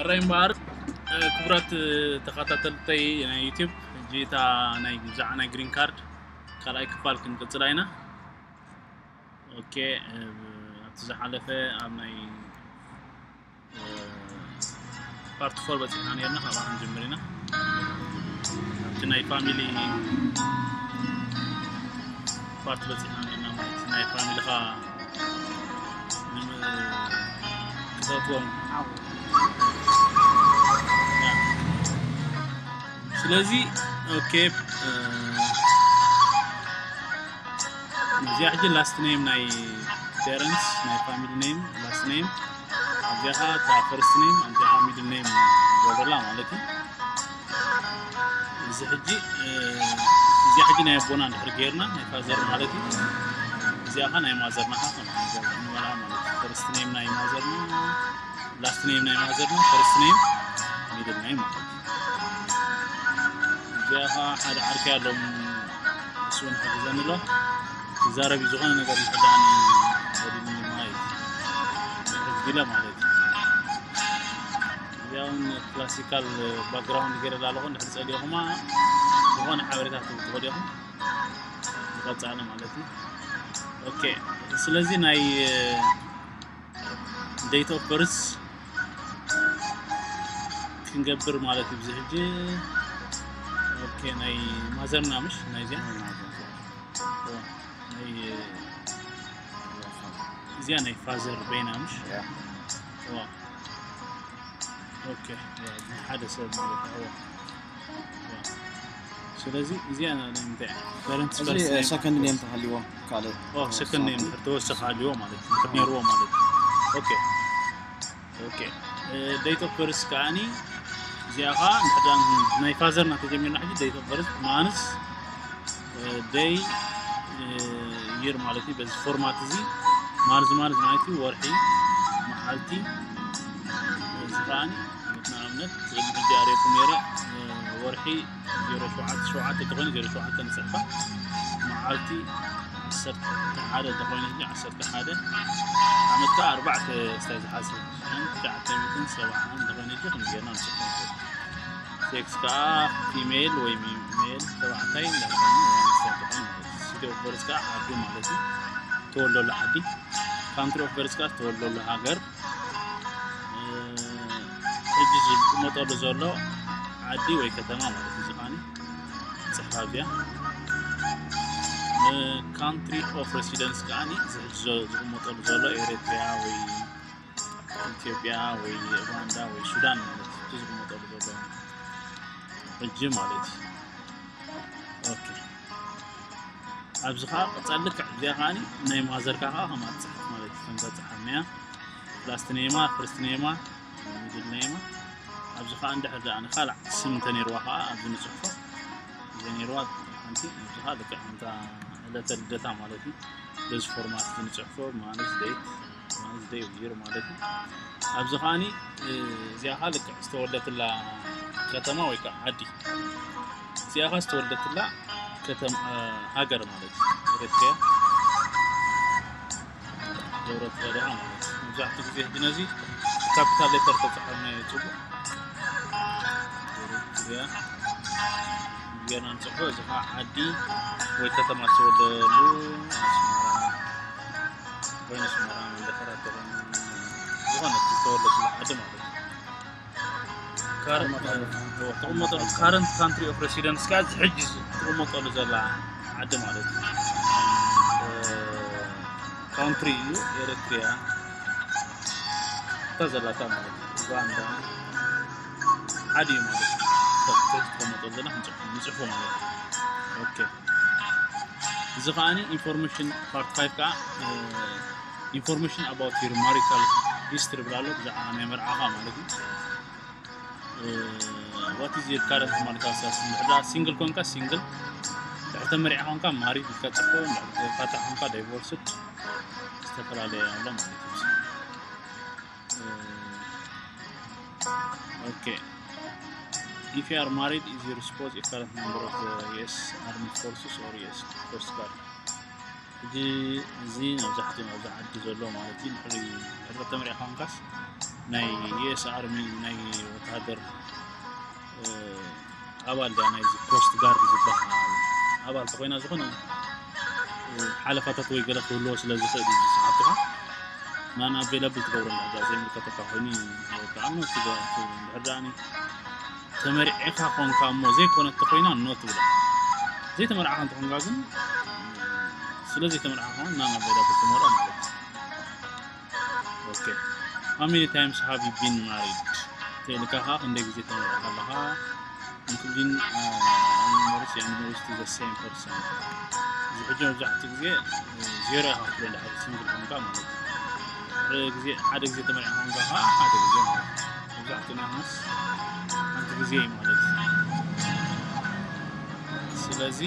እራይ እምበኣር፣ ክቡራት ተኸታተልተይ ናይ ዩቲዩብ፣ ሕጂ እታ ናይ ብዛዕባ ናይ ግሪን ካርድ ካልኣይ ክፋል ክንቅጽላ ኢና። ኦኬ፣ ኣብቲ ዝሓለፈ ኣብ ናይ ፓርት ፎር በጺሕና ነርና፣ ካብኣ ክንጅምር ኢና። ኣብቲ ናይ ፋሚሊ ፓርት በጺሕና ነርና ማለት ናይ ፋሚሊኻ ክፈትዎም። ስለዚ ኦኬ፣ እዚኣ ሕጂ ላስት ኔም ናይ ፔረንትስ፣ ናይ ፋሚሊ ኔም፣ ላስት ኔም። ኣብዚኣ ኸዓ እታ ፈርስት ኔም፣ ኣብዚኣ ኸዓ ሚድል ኔም ዝበላ ማለት እዩ። እዚ ሕጂ እዚኣ ሕጂ ናይ ኣቦና እንድሕር ጌርና፣ ናይ ፋዘር ማለት እዩ። እዚኣ ኸዓ ናይ ማዘርና ኸዓ ከምኣ ንገብራ ንበላ ማለት እዩ። ፈርስት ኔም ናይ ማዘርና፣ ላስት ኔም ናይ ማዘርና፣ ፈርስት ኔም፣ ሚድል ኔም ማለት እዩ። እዚኣ ኸዓ ሓደ ዓርከይ ኣሎ፣ ንሱ እውን ይሕግዘኒ ኣሎ። ክዛረብ እዩ፣ ዝኾነ ነገር ንኽዳኒ ወዲኒ ማለት እዩ። ሕግዲለ ማለት እዩ። እዚኣ እውን ክላሲካል ባክግራውንድ ገይረላ ኣለኹ። እንድሕር ጸሊኹማ ዝኾነ ሓበሬታ ክትህቡ ትኽእሉ ኢኹም። ዝቐጻለ ማለት እዩ። ኦኬ፣ ስለዚ ናይ ዴት ኦፍ በርዝ ክንገብር ማለት እዩ። ብዚ ሕጂ ኦኬ፣ ናይ ማዘርና ምሽ ናይዚኣ ናይ እዚኣ ናይ ፋዘር በይና ምሽ ዋ። ኦኬ፣ ያ፣ ናይ ሓደ ሰብ ማለት እዩ። ዋ። ዋ። ስለዚ እዚኣ ናይ ምንታይ እያ? ፓረንትስ እዚ ፈርስት ኔም ሰከንድ ኔም ተሃልይዎ ካልእ ኦ፣ ሰከንድ ኔም ተወሰኸ ሃልይዎ ማለት እዩ። እንድሕር ነይርዎ ማለት እዩ። ኦኬ። ኦኬ። ዴት ኦፍ በርዝ ከዓኒ እዚኣ ኸዓ እንድሕር ናይ ፋዘርና ተጀሚርና ሕጂ ዴት ኦፍ በርዝ ማንስ ደይ ይር ማለት እዩ። በዚ ፎርማት እዚ ማንዝ ማንዝ ማለት እዩ፣ ወርሒ፣ መዓልቲ። እዚ ከዓኒ ንኣብነት ቅድሚ ሕጂ ኣርእየኩም ነይረ፣ ወርሒ ዜሮ ሸውዓተ ሸውዓተ እንተኾይኑ ዜሮ ሸውዓተ ንፅሕፋ፣ መዓልቲ ዓሰርተ ሓደ እንተኾይኑ ሕጂ ዓሰርተ ሓደ፣ ዓመት ከዓ ኣርባዕተ ስታይ ዝሓስብ ሽሕን ትሽዓተ ሚእትን ሰብዓን እንተኾይኑ ሕጂ ክንዲ ጌርና ንፅሕፎ ንኽእል። ሴክስ ከዓ ፊሜል ወይ ሚ-፣ ሜል ተባዕታይ እንድሕር ኮይኑ ወይ ኣንስተይቲ እንተኾይኑ ማለት እዩ። ሲቲ ኦፍ በርዝ ከዓ ዓዱ ማለት እዩ፣ ተወልደሉ ዓዲ። ካንትሪ ኦፍ በርዝ ከዓ ዝተወልደሉ ሃገር። እ፣ ሕጂ ዝቕመጠሉ ዘሎ ዓዲ ወይ ከተማ ማለት እዩ። እዚ ከዓኒ ጽሕፋ እዚኣ። እ፣ ካንትሪ ኦፍ ሬሲደንስ ከዓኒ እዚ ሕጂ ዝ-፣ ዝቕመጠሉ ዘሎ ኤሪትሪያ ወይ ኢትዮጵያ ወይ ሩዋንዳ ወይ ሱዳን ማለት እዩ። እቲ ዝቕመጠሉ ዘሎ ሕጂ ማለት እዩ። ኦኬ። ኣብዚ ኸዓ ቀጻሊ ልክዕ እዚኣ ከዓኒ ናይ ማዘርካ ኸዓ ከምኣ ትጽሕፍ ማለት እዩ። ከምዛ ጸሓፍናያ ላስት ኔማ፣ ፈርስት ኔማ፣ ሚድል ኔማ። ኣብዚ ኸዓ እንድሕር ደኣ ንኻልእ ስም እንተኔርዋ ኸዓ ኣብዚ ንጽሕፎ። ዘይኔርዋ ሓንቲ ኣብዚ ኸዓ ልክዕ ከምታ ዕለተ ልደታ ማለት እዩ። በዚ ፎርማት እዚ ንጽሕፎ፣ ማንዝ ዴት፣ ማንዝ ዴይ ኦፍ ይር ማለት እዩ። ኣብዚ ኸዓኒ፣ እ፣ እዚኣ ኸዓ ልክዕ ዝተወልደትላ ከተማ ወይ ከዓ ዓዲ። እዚኣ ኸዓ ዝተወልደትላ ከተማ፣ እ፣ ሃገር ማለት እዩ። ኤሪትሪያ። ኤሪትሪያ ደኣ ማለት እዩ። መብዛሕትኡ ግዜ ሕጂ ነዚ ካፒታል ሌተር ተጻሒፍናዮ ጽቡቕ። ኤሪትሪያ ጌርና ንጽሕፎ። እዚ ኸዓ ዓዲ ወይ ከተማ ዝተወለደሉ ኣስመራ ወይ ኣስመራ፣ መንደፈራ ተኾይኑ ዝኾነ ዝተወለደሉ ዓዲ ማለት እዩ። ካረንት፣ ትቕመጠሉ፣ ካረንት ካንትሪ ኦፍ ሬሲደንስ ከኣ እዚ ሕጂ ትቕመጠሉ ዘላ ዓዲ ማለት እዩ። እ፣ ካንትሪ እዩ ኤሪትሪያ። እታ ዘላታ ማለት እዩ። ኡጋንዳ ዓዲ እዩ ማለት እዩ። እታ ትቕመጠሉ ዘላ ክንጽሕፎ፣ ንጽሕፎ ማለት እዩ። ኦኬ። እዚ ከኣኒ ኢንፎርሜሽን ፓርት ፋይቭ ከኣ፣ እ፣ ኢንፎርሜሽን ኣባውት ዩር ማሪታል ሂስትሪ ብላ ኣሎ፣ ብዛዕባ ናይ መርዓኻ ማለት እዩ። እ፣ what is your current marital status? እንድሕር ደኣ ሲንግል ኮንካ ሲንግል፣ እንድሕር ተመሪዕኻ ኮንካ ማሪድ ኢልካ ጽሕፎ፣ እንድሕር ተፋታሕ ኮንካ ዳይቮርስድ፣ ዝተፈላለየ ኣሎ ማለት እዩ። እ፣ ኦኬ። If you are married, is your spouse a current member of the U S Armed Forces or U S Coast Guard? እዚ እዚ መብዛሕትኡ ኣብዚ ዓዲ ዘሎ ማለት እዩ። ድሕሪ ድሕሪ ተመርዒኻ ኮንካስ ናይ ዩ ኤስ ኣርሚ ናይ ወታሃደር ኣባል ድያ ናይዚ ኮስት ጋርድ ዝበሃል ኣባል ተኮይና ዝኾነ ሓለፋታት ወይ ገለ ክህልዎ ስለ ዝኽእል እዩ ዝሰሓብትኻ ናን ኣቬላብል ትገብረሉ ሕጂ ዘይምልከተካ ኮይኑ ከዓ ኖት ትገብር። ድሕር ደኣኒ ተመርዒኻ ኮንካ እሞ ዘይኮነት ተኮይና ኖት ትብላ። ዘይተመርዓኻ እንተኮንካ ግን ስለ ዘይተመርዓኻ ናን ኣቬላብል ትመርዖ ማለት እዩ። Okay. How many times have you been married? ተልካ ኻ ክንደይ ግዜ ተመርዕኻ ኣለኻ? Including uh, marriage and marriage to the same person. እዚ ሕጂ መብዛሕትኡ ግዜ ዜሮ ኢኻ ክትብል ሓደ ሲንግል ኮንካ ማለት እዩ። ሓደ ግዜ ሓደ ግዜ ተመርዕኻ ኮንካ ኸዓ ሓደ ግዜ ማለት እዩ። መብዛሕትኡ ናይ ሆምስ ሓንቲ ግዜ እዩ ማለት እዩ። ስለዚ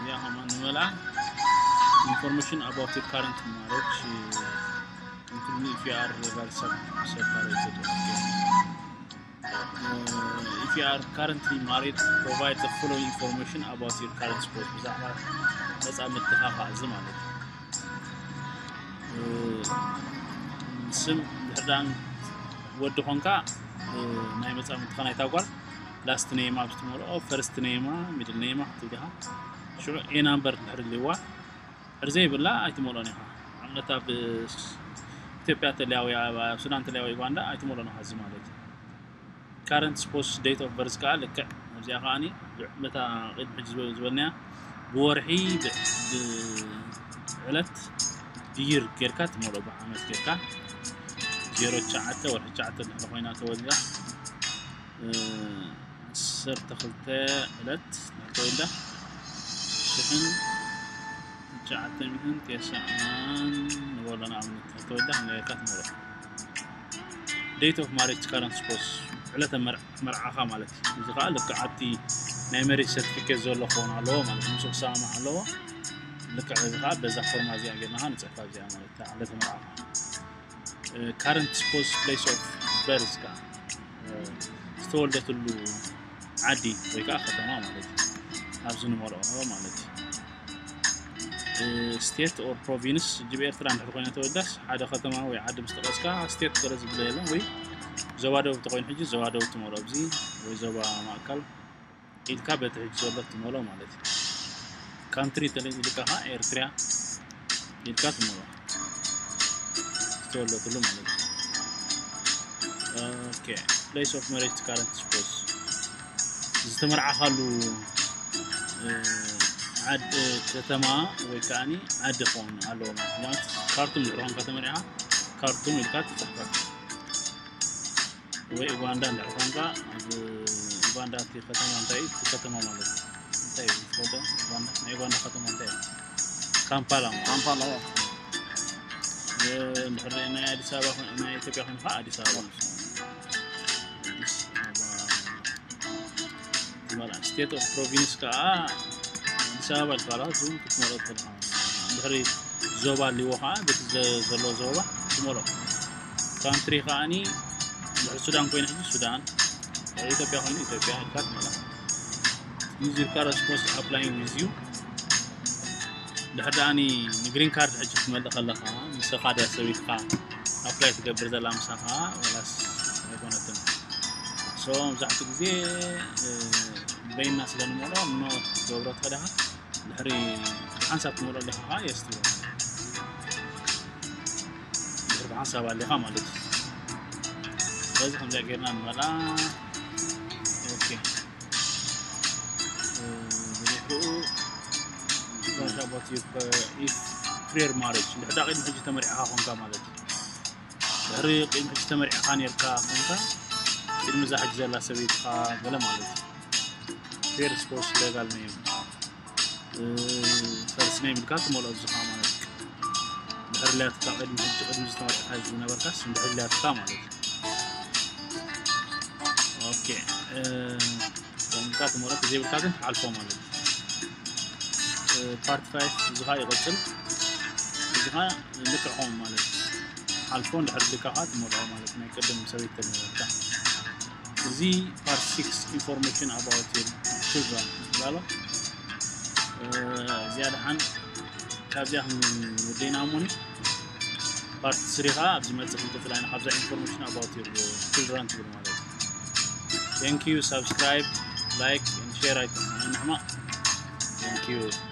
ያ ኸማን ንመልኣ information about your current marriage, including if you are ever separated. Okay. Uh, if you are currently married, provide the following information about your current spouse. ብዛዕባ መጻምድትኻ ኸዓ እዚ ማለት እዩ። ስም ድሕር ደኣ ወዲ ኾንካ ናይ መጻምድትኻ ናይታ ጓል ላስት ኔማ ብትመልኦ ፈርስት ኔማ ሚድል ኔማ ክትብል ኢኻ። ሽዑ ኤ ናምበር ድሕር ልዋ ድሕር ዘይብላ ኣይትመልኦን ኢኻ። ንኣብነት ኣብ ኢትዮጵያ ተለያ ወይ ኣብ ሱዳን ተለያ ወይ ዩጋንዳ ኣይትመልኦን ኢኻ። እዚ ማለት እዩ። ካረንት ስፖስ ዴት ኦፍ በርዝ ከዓ ልክዕ ኣብዚኣ ከዓኒ በታ ቅድሚ ሕጂ ዝበ- ዝበልናያ ብወርሒ ብ- ብዕለት ብይር ጌርካ ትመልኦ ብዓመት ጌርካ ዜሮ ትሽዓተ ወርሒ ትሽዓተ እንድሕር ኮይና ተወሊዳ ዓሰርተ ክልተ ዕለት እንድሕር ተወሊዳ ሽሕን ትሽዓተ ሚእትን ተስዓን ንበሎ ንኣብነት እንድሕር ተወሊዳ ከምዚ ጌርካ ትመልኦ። ዴት ኦፍ ማሬጅ ካረንት ስፖስ ዕለተ መርዓኻ ማለት እዩ። እዚ ከዓ ልክዕ ኣብቲ ናይ መሬጅ ሰርቲፊኬት ዘሎ ክኸውን ኣለዎ ማለት እዩ። ምስኡ ክሰማማዕ ኣለዎ። ልክዕ እዚ ከዓ በዛ ፎርማ እዚኣ ጌርና ከዓ ንፅሕፋ እዚኣ ማለት እዩ። ዕለተ መርዓኻ ካረንት ስፖስ ፕሌስ ኦፍ በርዝ ከዓ ዝተወልደትሉ ዓዲ ወይ ከዓ ከተማ ማለት እዩ። ኣብዚ ንመልኦ ማለት እዩ። ስቴት ኦር ፕሮቪንስ ሕጂ ብኤርትራ እንድሕር ኮይና ተወዳስ ሓደ ከተማ ወይ ዓዲ ምስ ጠቐስካ ስቴት ገለ ዝብለ የለን ወይ ዞባ ደቡብ ተኮይኑ ሕጂ ዞባ ደቡብ ትመልኦ ኣብዚ ወይ ዞባ ማእከል ኢልካ በቲ ሕጂ ዘሎ ትመልኦ ማለት እዩ። ካንትሪ ተለይ ኢልካ ከዓ ኤርትሪያ ኢልካ ትመልኦ ዝተወለድሉ ማለት እዩ። ኦኬ ፕሌስ ኦፍ መሬጅ ካረንት ስፖስ ዝተመርዓኻሉ ዓድ ከተማ ወይ ከዓኒ ዓዲ ክኸውን ኣለዎ ማለት እዩ። ንኣብነት ካርቱም ድሕር ኮንካ ተመርዒኻ ካርቱም ኢልካ ትፅሕፈ ወይ ኡጋንዳ እንድሕር ኮንካ ኣብ ኡጋንዳ እቲ ከተማ እንታይ እዩ? እቲ ከተማ ማለት እዩ እንታይ እዩ? ትፈልጦ? ኡጋንዳ ናይ ኡጋንዳ ከተማ እንታይ እዩ? ካምፓላ ማለት እዩ። ካምፓላ ያ። እንድሕር ናይ ኣዲስ ኣበባ ናይ ኢትዮጵያ ኮይኑ ከዓ ኣዲስ ኣበባ ማለት እዩ። ስቴት ኦፍ ፕሮቪንስ ከዓ ኣዲስ ኣበባ ይባላል። እዚም ክትመረጥ ከለካ እንድሕሪ ዞባ ኣልዎ ከዓ በቲ ዘ- ዘሎ ዞባ ትመርኦ። ካንትሪ ከዓኒ እንድሕሪ ሱዳን ኮይነ ሕጂ ሱዳን፣ እንድሕሪ ኢትዮጵያ ኮይኑ ኢትዮጵያ ኢልካ ትመርኦ። ዩዝ ዩር ካረንት ስፖስ ኣፕላይንግ ዊዝ ዩ። ድሕር ደኣኒ ንግሪን ካርድ ሕጂ ክትመልእ ከለካ ምሳኻ ድያ ሰበይትካ ኣፕላይ ትገብር ዘላ ምሳኻ ወላስ ኣይኮነትን? ሶ መብዛሕትኡ ግዜ በይና ስለ ንመልኦ ኖ ክትገብሮ ትኽእል ኢኻ። ድሕሪ ብሓንሳብ ትመልኦ ኣለኻ ከዓ የስ ትብሎ ድሕሪ ብሓንሳብ ኣለኻ ማለት እዩ። ስለዚ ከምዚኣ ጌርና ንመልኣ። ኦኬ ብድሕሪኡ ኢፍ ፕሬር ማሬጅ እንድሕዳ ቅድሚ ሕጂ ተመሪዕኻ ኮንካ ማለት እዩ። ድሕሪ ቅድሚ ሕጂ ተመሪዕኻ ነርካ ኮንካ ቅድሚ እዛ ሕጂ ዘላ ሰበይትኻ ገለ ማለት እዩ። ፌር ስፖርስ ሌጋል ኔም ፈርስ ኔም ኢልካ ትመልኦ ዝኻ ማለት እዩ። ድሕሪ ላያትካ ቅድሚ ሕጂ ቅድሚ ዝተመሪዕኻ ዝነበርካስ እንድሕሪ ላያትካ ማለት እዩ። ኦኬ ኢልካ ትመልኦ ዘይብልካ ግን ትሓልፎ ማለት እዩ። ፓርት ፋይቭ እዚ ኸዓ ይቕፅል። እዚ ኸዓ ልክዕ ከምኡ ማለት እዩ። ሓልፎ እንድሕር ኢልካ ኸዓ ትመልኦ ማለት ናይ ቅድም ሰበይት ተልመለካ። እዚ ፓርት ሲክስ ኢንፎርሜሽን ኣባውት ዩር ችልድረን ይባሎ። እዚኣ ደሓን ካብዚኣ ክንውደይና እሞኒ። ፓርት ስሪ ከዓ ኣብዚ መፅእ ክንቅፅል ኢና፣ ካብዛ ኢንፎርሜሽን ኣባውት ዩር ችልድረን ትብል ማለት እዩ። Thank you። ሳብስክራይብ፣ ላይክ፣ ሼር ኣይትሕመቕ። Thank you።